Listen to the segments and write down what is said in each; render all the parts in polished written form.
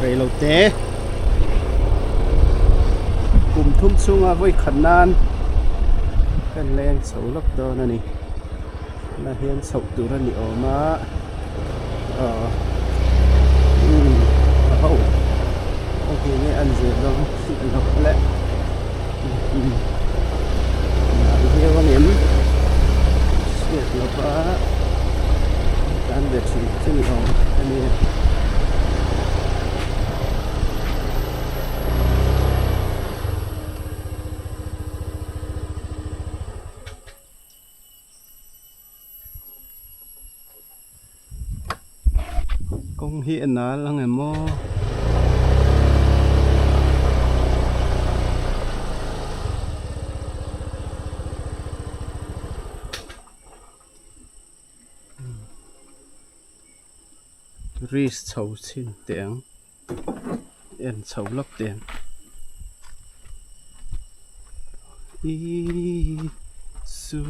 Rei lo te kum thum chhunga vawi khat nan kan leng chho lawk dawn a ni. Tunah hian chhoh tur a ni awm a aw umm a ho a hmu nge an zir dawn a lo le umm nal viau a ngem hriat lo va tan ve thin chu ni awm a ni. Kawng hi a nal ang em aw? Risk chho chhin teh ang. En chho lawk teh ang. Isu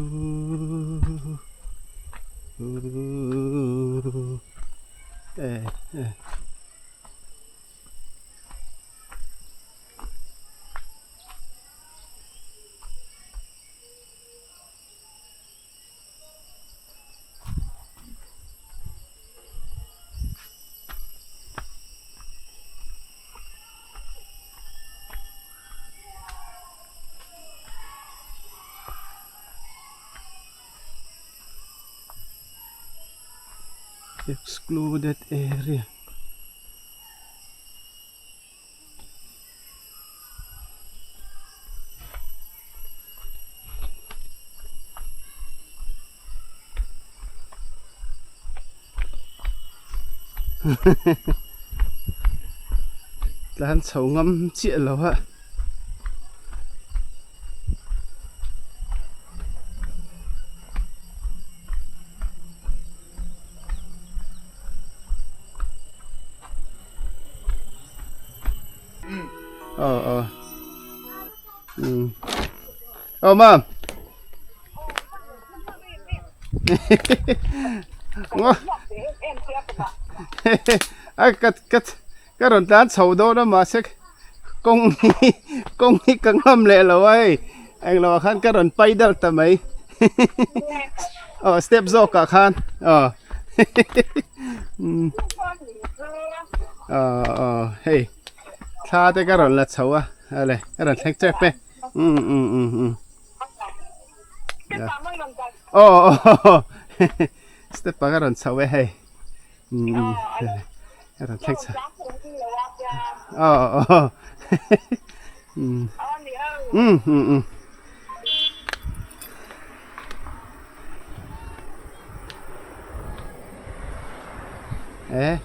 eh eh. Excluded area. Tlan chho ngam chiah lo a. Ờ ờ. Ừ. Ờ mam. Ngo. A ka ka ka rawn tlan chho dawn a mahse kawng hi kawng hi ka ngam leh lo a hei englo ah khan ka rawn pai dal ta mai aw step zawk ah khan aw aw aw hei thla te ka rawn la chho a ale ka rawn thleng chep e um um um um aw aw step ah ka rawn chho e hei um ka rawn thleng chho aw aw um um um um Eh.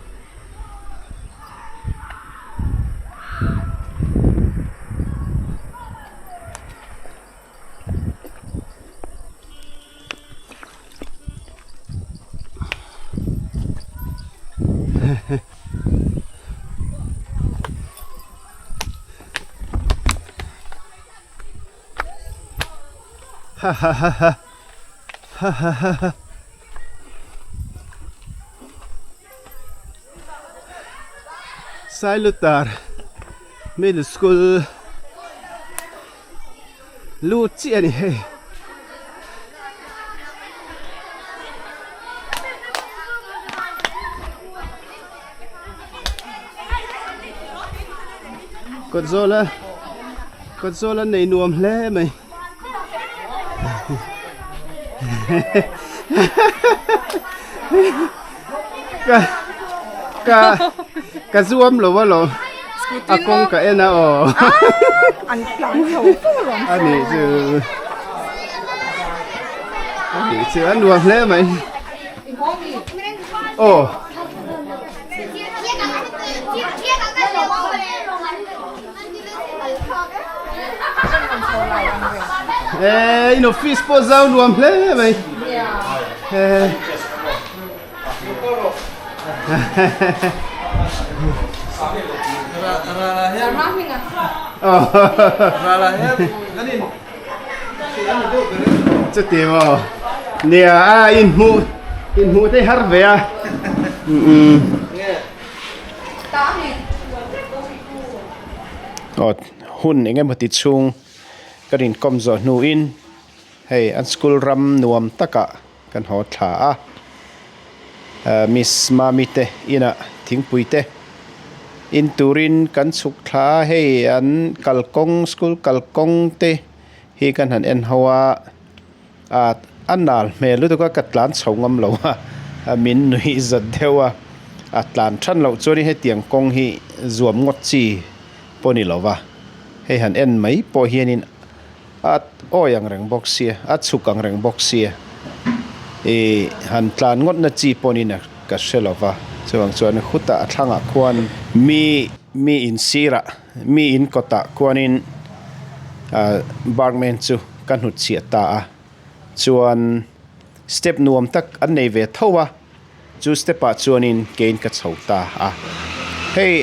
Ha ha ha ha. Ha ha ha ha. Sailutar Middle School lut chiah a ni hei. Kawt zawla kawt zawla nei nuam hle mai. Ka ka ka zuam lo a lo a kawng ka en a aw. An tlan chho fo lawm. A nih chu a nih chu a nuam hle mai. Aw. Eh, in office pawh zau nuam hle mai. Eh. Chuti maw nia a in hmuh in hmuh te har ve a. Aw hun eng emaw ti chhung kan inkawm zawh hnuin hei an school ram nuam takah kan haw thla a miss mami te inah thingpui te in turin kan chhuk thla a hei an kalkawng school kalkawng te hi kan han en ho a ah a nal hmel lutuk a ka tlan chho ngam lo a min nuih zat deuh a a tlan than loh chuanin hetiang kawng hi zuam ngawt chi pawh a ni lo va hei han en mai pawh hianin a awi ang reng bawk sia a chhuk ang reng bawk sia ih han tlan ngawt na chi pawh niin ka hre lo va chuvang chuan khutah a thlangah khuan mi mi in sirah mi in kawtah khuanin ah barkman chu ka hnut chhiah ta a chuan step nuam tak an nei ve tho a chu step ah chuanin kein ka chho ta a hei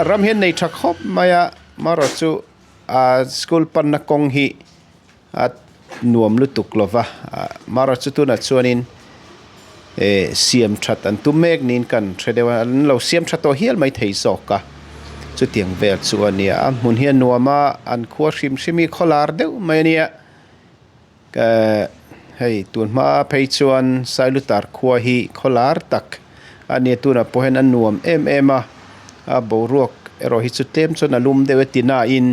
ram hian nei tha khawp mai a marawh chu. A school panna kawng hi a nuam lutuk lo va marawh chu tunah chuanin eh siam that an tum mek niin kan hre deuh a an lo siam tha tawh hial mai thei zawk a chutiang vel chu a nia a hmun hi a nuam a an khua hrim hrim hi khawlar deuh mai a nia eh hei tun hma phei chuan Sailutar khua hi khawlar tak a nia tunah pawh hian a nuam em em a a boruak erawh hi chu tlem chuan a lum deuh e ti nain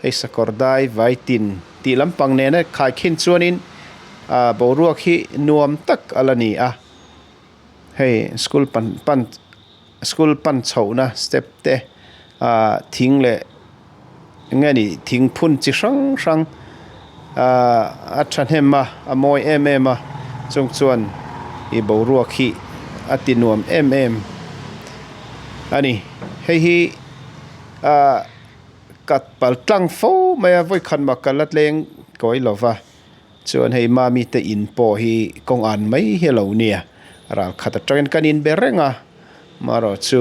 hei sakawr dai vai tin tih lampang nena khaikhin chuanin ah boruak hi nuam tak a la ni a hei school pan pan school pan chhohna step te ah thing leh eng nge ni thing phun chi hrang hrang ah a thahnem a a mawi em em a chung chuan ih boruak hi a ti nuam em em a ni hei hi ah kat pal tlang fo mai a vawikhat mah ka la tleng kawi lo va. Chuan hei mami te in pawh hi kawng an mai hi a lo nia, ral khat atangin kan in be reng a, marawh chu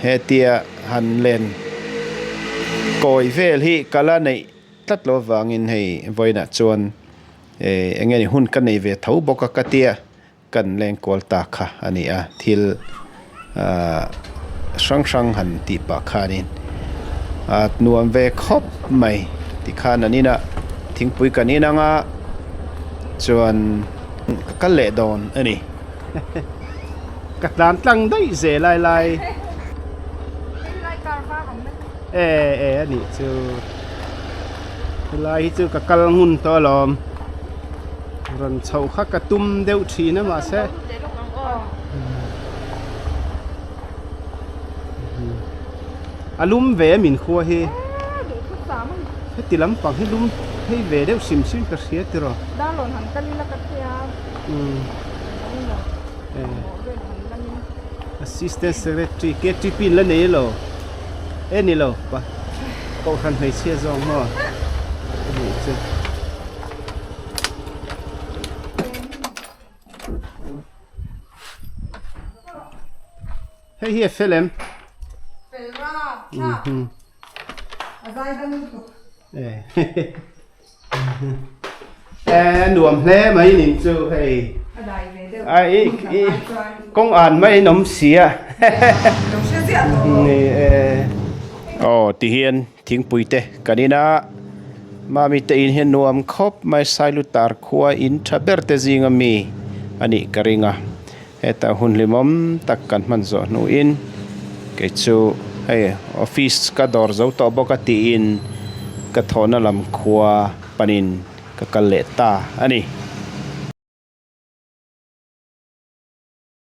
hetia han len kawi vel hi ka la neih tlat loh avangin hei vawiinah chuan eh eng nge ni hun ka nei ve tho bawk a ka tia kan leng kual ta kha a ni a, thil ah hrang hrang han tih pah khanin ah nuam ve khawp mai tikhan an inah thingpui kan in ang a chuan ka kal leh dawn a ni. Ka tlan tlang daih zel lai lai. E e a nih chu helai hi chu ka kal ngun tawh alawm rawn chhoh kha ka tum deuh thin a mahse a lum ve a min khua hi heti lampang hi lum phei ve deuh hrim hrim ka hria tiraw Assistant Secretary KTP in la nei elo e ni lo pa kohhran hmeichhia zawng maw a nih chu. Hei hi a fel em? Fel ra thlak a zai dang lutuk. E nuam hle mai nin chu hei ai i kawng an mai in awm sia ni e aw ti hian thingpui te kan in a mami te in hian nuam khawp mai sailutar khua in tha ber te zinga mi a nih ka ring a heta hun hlimawm tak kan hman zawh hnuin kei chu hei office ka dawr zo tawh bawk a tiin ka thawhna lam khua panin ka kal leh ta a ni.